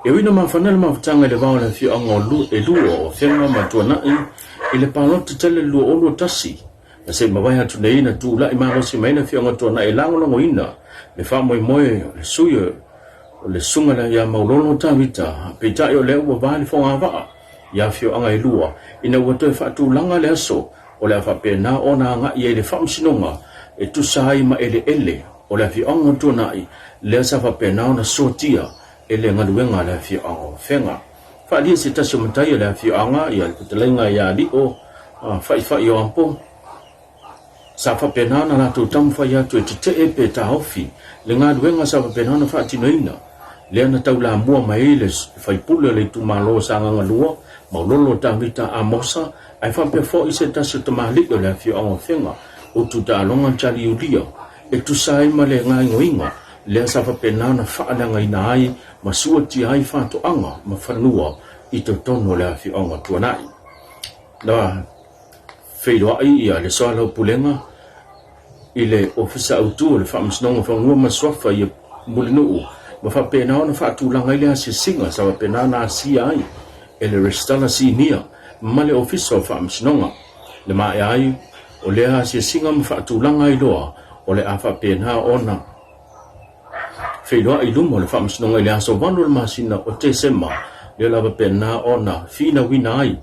E ui ina mafana le mafutaga i le va o le afioaga o e lua o Afega ma Tuanai i le palota tele 2021, na se i mavae atu nei na tulai malosi mai le afioaga o Tuanai e lagolagoina le faamoemoe o le sui o le susuga lea ia Maulolo Tavita, peitai o lea ua va le fogavaa i afioaga e lua ina ua toe faatulaga le aso o le a faapena ona agai ai i le faamasinoga e tusa ai ma eleele o le afioaga o Tuanai lea sa faapena ona soatia e le galuega a le afioaga o Afega. Faaalia se tasi o matai o le afioaga ia le fetalaiga ia Alio Faifai o Ampo, sa faapena ona latou taumafai atu e tetee pe taofi le galuega sa faapena ona faatinoina, lea na taulamua mai ai le faipule o le itumalo o Sagaga 2, Maulolo Tavita Amosa, ae faapea foi se tasi o tamalii o le afioaga o Afega, Utu Taaloga Charlie Ulia, e tusa ai ma le gaoioiga lea sa faapena ona faaleagaina ai ma suatia ai faatoaga ma fanua i totonu o le afioaga o Tuanai. Na feiloai ia le soalaupulega i le Ofisa Autu o le Faamasinoga o Fanua ma Suafa ia Mulinuu ma faapena ona faatulaga ai le asiasiga sa faapena ona asia ai e le Resitala Sinia ma le Ofisa o Faamasinoga. Le maea ai o lea asiasiga ma faatulaga ai loa o le a faapena ona feiloai i luma o le Faamasinoga i le aso 8 o le masina o Tesema, lea lava faapena ona finauina ai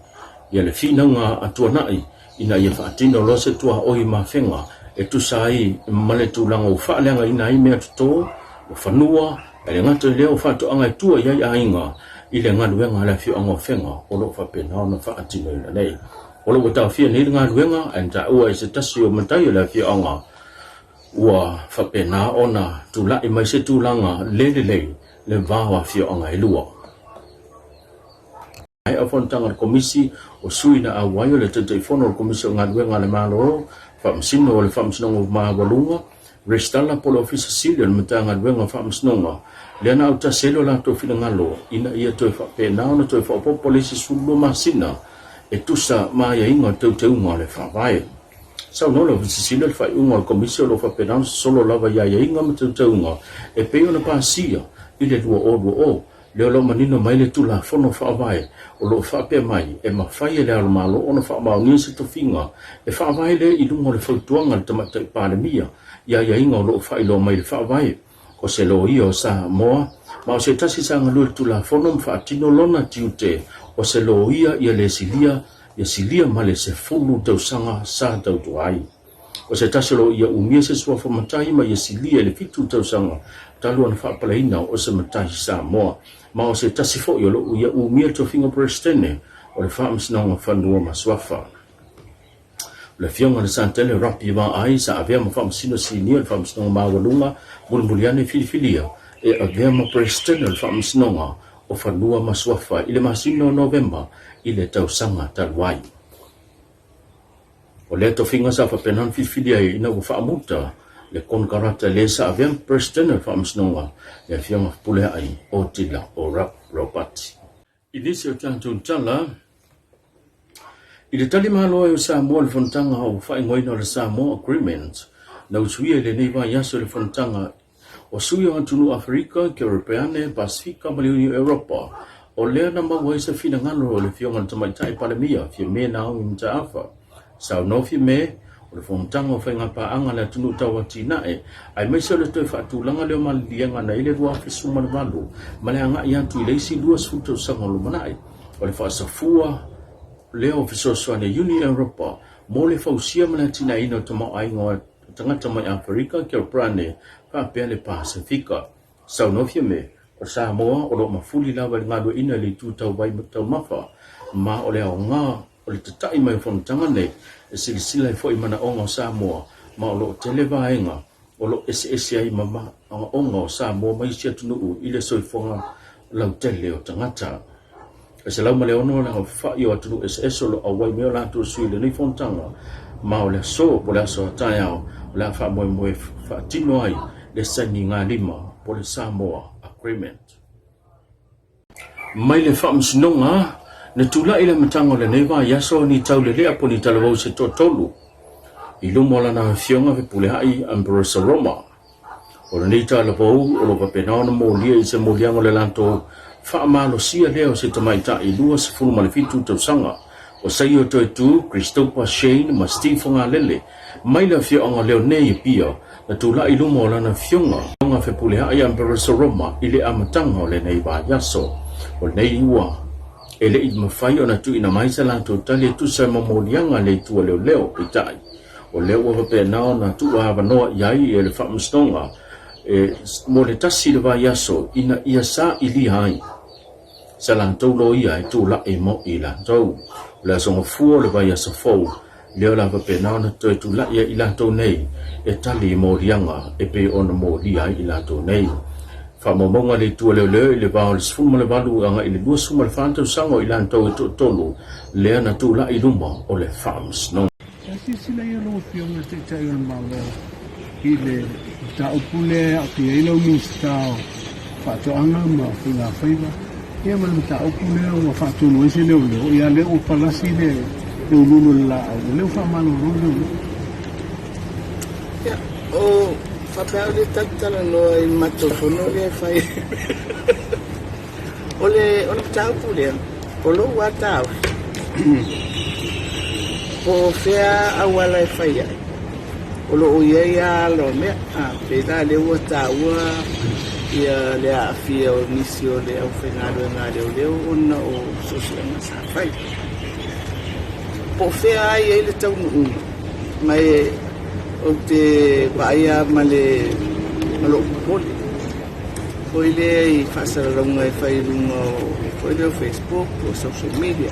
ia le finauga a Tuanai ina ia faatino loa se tuaoi mafega e tusa ai ma le tulaga ua faaleagaina ai mea toto, o fanua, ae le gata i lea o faatoaga e tua i ai aiga i le galuega a le afioaga o Fega o lo o faapena ona faatinoina nei. O lo o ua taofia nei le galuega ae na taua e se tasi o matai o le afioaga ua faapena ona tulai mai se tulaga le lelei le va o afioaga e lua. Maea fonotaga a le Komisi o Sui na auai o le Taitaifono o le Komisi o Galuega a le Malo, Faamasino o le Faamasinoga Maualuga, Resitala po o le Ofisa Sili o le Matagaluega o Faamasinoga, lea na autasi ai lo latou finagalo ina ia toe faapena ona toe faaopoopo le isi 12 masina e tusa ma aiaiga o teuteuga o le Faavae. Saunoa le Ofisa Sili o le faaiuga o le Komisi o lo o faapena ona sosolo lava i aiaiga ma teuteuga e pei ona pasia i le 2020, Lea o lo o manino mai le Tulafono Faavae o lo o faapea mai, e mafai e le Alomalo ona faamaonia se tofiga e faavae lea i luga o le fautuaga a le Tamaitai Palemia i aiaiga o lo o faailoa mai i le Faavae. O se loia o Samoa, ma o se tasi sa galue le Tulafono ma faatino lona tiute o se loia ia le silia ia silia ma le 10 tausaga sa tautua ai. O se tasi o lo o ia umia se suafa matai ma ia silia i le 7 tausaga talu ona faapalaina o se matai Samoa. Ma o se tasi foi o lo o ia umia le tofiga Peresetene o le Faamasinoga Fanua ma Suafa. O le Afioga i le Satele Rapi Vaai sa avea ma Faamasino Sinia o le Faamasinoga Maualuga mulimuli ane filifilia e avea ma Peresetene o le Faamasinoga o Fanua ma Suafa i le masina o Novema i le tausaga talu ai. O lea tofiga sa faapena ona filifili ai ina ua faamuta le konekarata le sa avea ma Peresetene o le Faamasinoga, le Afioga Fepuleai Otila o Ropati. I nisi o tatou tala, i le tali malo ai o Samoa i le fonotaga ua faaigoaina o le Samoa Agreement, na usuia i lenei vaiaso i le fonotaga o sui o atunuu Aferika, Kerepeane, Pasefika ma le Union Europa, o lea na maua ai se finagalo o le Afioga i le Tamaitai Palemia, Fiame Naomi Mataafa. Saunoa Fiame, o le fonotaga o faigapaaga a le atunuu tau atinae, aemaise o le toe faatulaga lea o maliliega na i le 2018 ma le agai atu i le isi 20 tausaga o lumanai, o le faasafua lea o fesoasoani a Union Europa mo le fausia ma le atinaeina o tamaoaiga o tagata mai Aferika, Kerepeane faapea le Pasefika. Saunoa Fiame, o Samoa o lo o mafuli lava i le galueaiina i le itu tau vai taumafa, ma o le aoga o le tata'i mai o fonotaga nei e silasila ai foi i manaoga o Samoa, ma o lo o tele vaega o lo o eseese ai ma manaoga o Samoa ma isi atunuu i le soifuaga lautele o tagata. E 106 le aofai o atunuu eseese o lo o auai mai o latou sui i lenei fonotaga, ma o le aso po o le aso a taeao o le a faamoemoe faatino ai le sainiga lima po o le Samoa Agreement. Mai le Faamasinoga, na tulai i le amataga o lenei vaiaso ni taulelea po o ni talavou se toatolu i luma o lana afioga Fepuleai Ambrose Roma. O lenei talavou o lo o faapena ona molia i se moliaga o le latou faamalosia lea o se tamaitai 27 tausaga o Saio Toetu, Christopher Shane ma Steve Fagalele mai le afioaga o Leonei i Apia na tulai i luma o lana afioga a Fepuleai Emperor Roma i le amataga o lenei vaiaso. O lenei ua e le i mafai ona tuuina mai sa latou tali e tusa ma moliaga a le Itu a Leoleo, peitai, o lea ua faapena ona tuuavanoa i ai e le Faamasinoga e mo le tasi le vaiaso ina ia sailia ai sa latou loia e tulai mo i latou. O le aso Gafua o le vaiaso fou, lea o le a faapena ona toe tulai ai i latou nei e tali i moliaga e pei ona molia ai i latou nei. Faamaumauga a le Itu a Leoleo i le va o le 18 agai i le 24 tausaga o i latou e toatolu lea na tulai i luma o le Faamasinoga. Sa silasila ia lau Afioga i le Taitai o le Malo i le mataupu lea e aafia ai lau Minisita o Faatoaga ma Faigafaiva, ia ma le mataupu lea ua faatonu ai se leoleo, ia lea ua palasi le uluulu o le laau, o lea ua faamalolo le leoleo. Ia, o faapea o lea tatou talanoa i le matou fono lea e fai. O le o le mataupu lea, o lou lava taofi, po o fea auala e fai ai, o lo o i ai lava ala o mea. Pei la lea ua taua ia le aafia o nisi o le aufaigaluega a leoleo ona o suesuega sa fai. Po o fea lava e i ai le taunuuga, ma ou te vaai lava ma le ma lou popole. Foi lea i faasalalauga e fai i luga o foi lea o Facebook po o social media.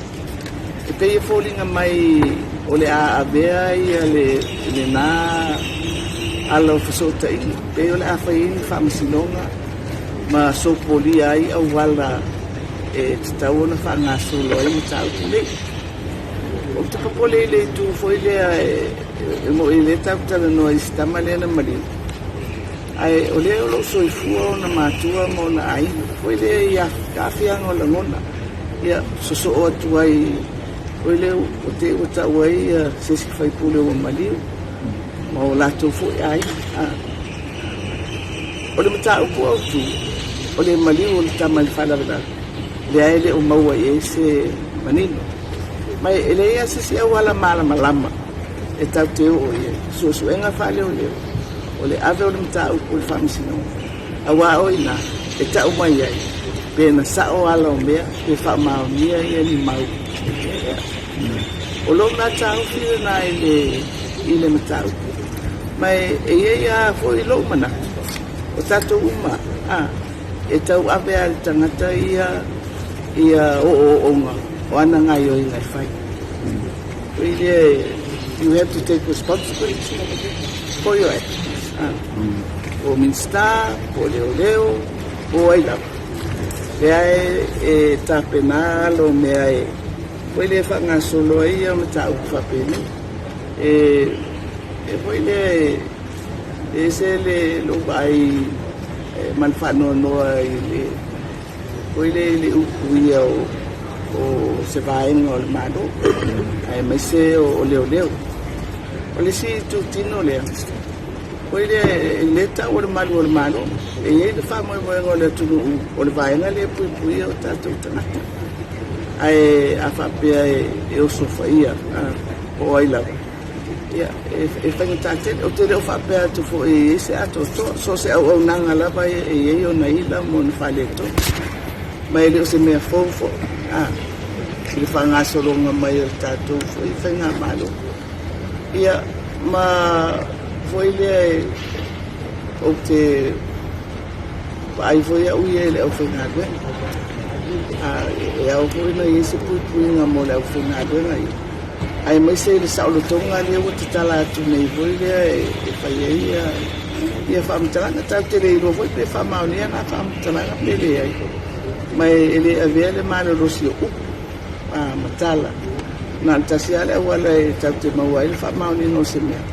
E pei e foliga mai o le a avea ia le lena ala o fesootaiga, pei o le a fai ai ni faamasinoga ma sopolia ai auala e tatau ona faagasolo ai mataupu nei. Ou te popole i le itu foi lea e moni o lea tatou te talanoa i si tama lea na maliu, Ae o lea o lo o soifua ona matua ma ona aiga foi lea i aafiaga o lagona, ia sosoo atu ai foi lea ua te i ua tau ai ia se isi faipule ua maliu ma o latou foi aiga. O le mataupu autu, o le maliu o le tama i le faalavelave, lea e le o maua i ai se manino. Ma e leai lava se isi auala malamalama e tatou te oo i ai, suesuega faaleoleo. O le ave o le mataupu i le Faamasinoga, aua o i ina e tau mai ai pe na sao ala o mea pe faamaonia ia ni mau lea. O lou na taofi lena i le i le mataupu. Ma e i ai lava foi lou manatu, o tatou uma a e tau ave lava i le tagata ia ia ooooga o ana gaioiga e fai. Foi lea you have to take responsibility for your actions. Po o Minista, po o leoleo, po o ai lava. Lea e tapena alo o mea e foi lea e faagasolo ai ia mataupu faapenei. E foi lea e ese le lou vaai ma le faanoanoa i le Foi lea i le upuia o se vaega o le Malo, aemaise o leoleo. O le isi itutino lea, foi lea e le tau o le malu o le Malo, e i ai le faamoemoega o le atunuu o le vaega lea e puipuia o tatou tagata. Ae a faapea e osofaia po o ai lava, Ia, e faigata tele. Ou te le o faapea atu foi e i ai se atoatoa. So o se auaunaga lava e i ai ona ila ma ona faaletonu. Ma e le o se mea fou foi, a, i le faagasologa mai o le tatou foi faigamalo. Ia, ma foi lea ou te vaai foi au ia i le aufaigaluega. A, e ao foi ona i ai se puipuiga mo le aufaigaluega ia. Aemaise le saolotoga lea ua tatala atu nei foi lea e fai ai ia faamatalaga. Tatou te le iloa foi pe faamaonia na faamatalaga pe leai. Ma e le avea le malolosi o upu ma tala. Na o le tasi lava le auala e tatou te maua ai le faamaoniga o se mea,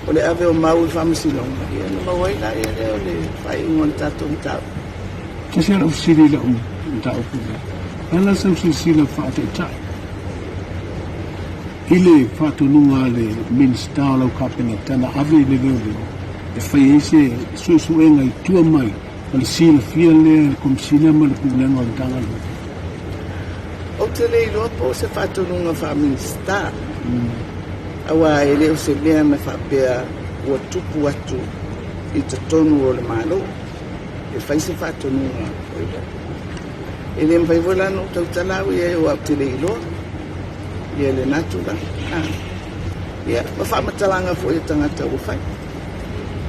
o le ave o mau i le faamasinoga, ia ona maua ai lea o le faaiuga o le tatou mataupu. Tasi lava lau fesili i lau mataupu lea. O le a la sau silasila faataitai i le faatonuga a le Minisita o lau Kapeneta na ave i le leoleo e fai ai se suesuega i tua mai O le silafia lea e le Komesina ma le Pulega o le Matagaluega. Ou te le iloa po o se faatonuga faa-Minisita, aua e le o se mea na faapea ua tupu atu i totonu o le Malo e fai se faatonuga foi lea. E le mafai foi la ona ou tautala au i ai aua ou te le iloa ia lena tulaga. Ia, ma faamatalaga foi a tagata ua fai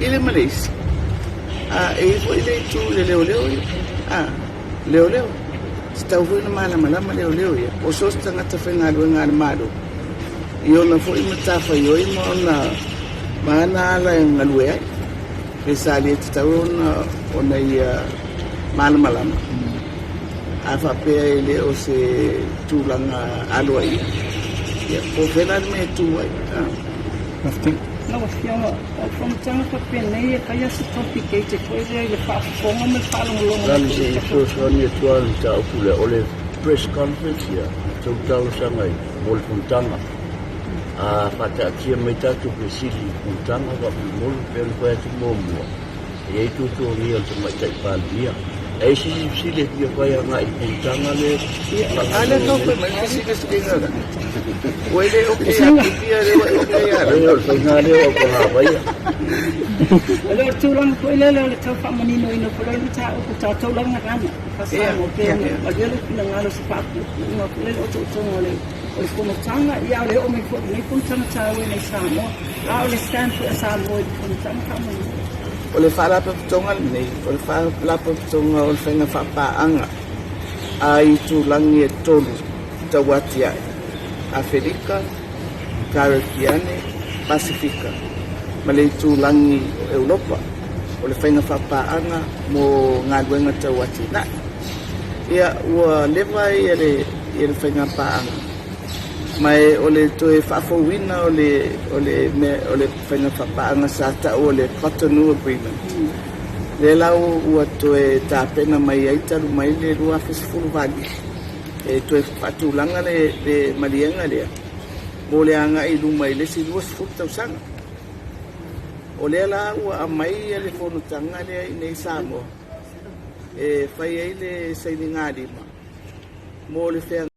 i le ma le isi. A, e i ai foi le itu i le leoleo ia. A, leoleo. E tatau foi ona malamalama leoleo ia, po o so o se tagata faigaluega a le Malo i ona foi matafaioi ma ona ma ana ala e galue ai. Pe sa le tatau ona ona ia malamalama. A faapea e le o se tulaga aloaia, ia po o fea la le mea e tu ai. Faafetai. Lau Afioga, o le fonotaga faapenei e fai lava se complicated foi lea i le faafofoga ma le faalogologo mai foi i le fesoasoani atu lava i le mataupu lea, o le press conference ia, sa ou talosaga ai mo le fonotaga. A faataatia mai tatou fesili i le fonotaga faamolemole, pei ona fai atu muamua, E i ai tuatuagia o le Tamaitai Palemia. E i ai se isi fesili e fia fai agai i le fonotaga lea? A lea tau fai mai le fesilafiliga lea. Ua e le okay ia Pipia lea ua e okay ia Leai, o le faiga lea o Pagavaia. O le tulaga foi lele o le tau faamaninoina foi lea mataupu tatou lagalaga faa-Samoa pei ona malie lou finagalo i se faapuupuuga foi lele o otootoga o le o le fonotaga, ia a o le oo mai foi i lenei fonotaga taua i nei Samoa, a o le stand foi a Samoa i le fonotaga faamolemole. O le Faalapotopotoga lenei, o le Faalapotopotoga o le Faiga Faapaaga a Itulagi e tolu tauatiae, Afelika, Karepiane, Pasefika ma le itulagi o Europa, o le faiga faapaaga mo galuega tau atinae. Ia, ua leva ia le ia le faiga paaga ma e o le toe faafouina o le o le mea o le faiga faapaaga sa tau o le Cotonou Agreement. Lea la ua toe tapena mai ai talu mai le 2018 e toe faatulaga le le maliega lea mo le agai i luma i le isi 20 tausaga. O lea la ua aumai ia le fonotaga lea i inei i Samoa e fai ai le sainigalima mo le feagai.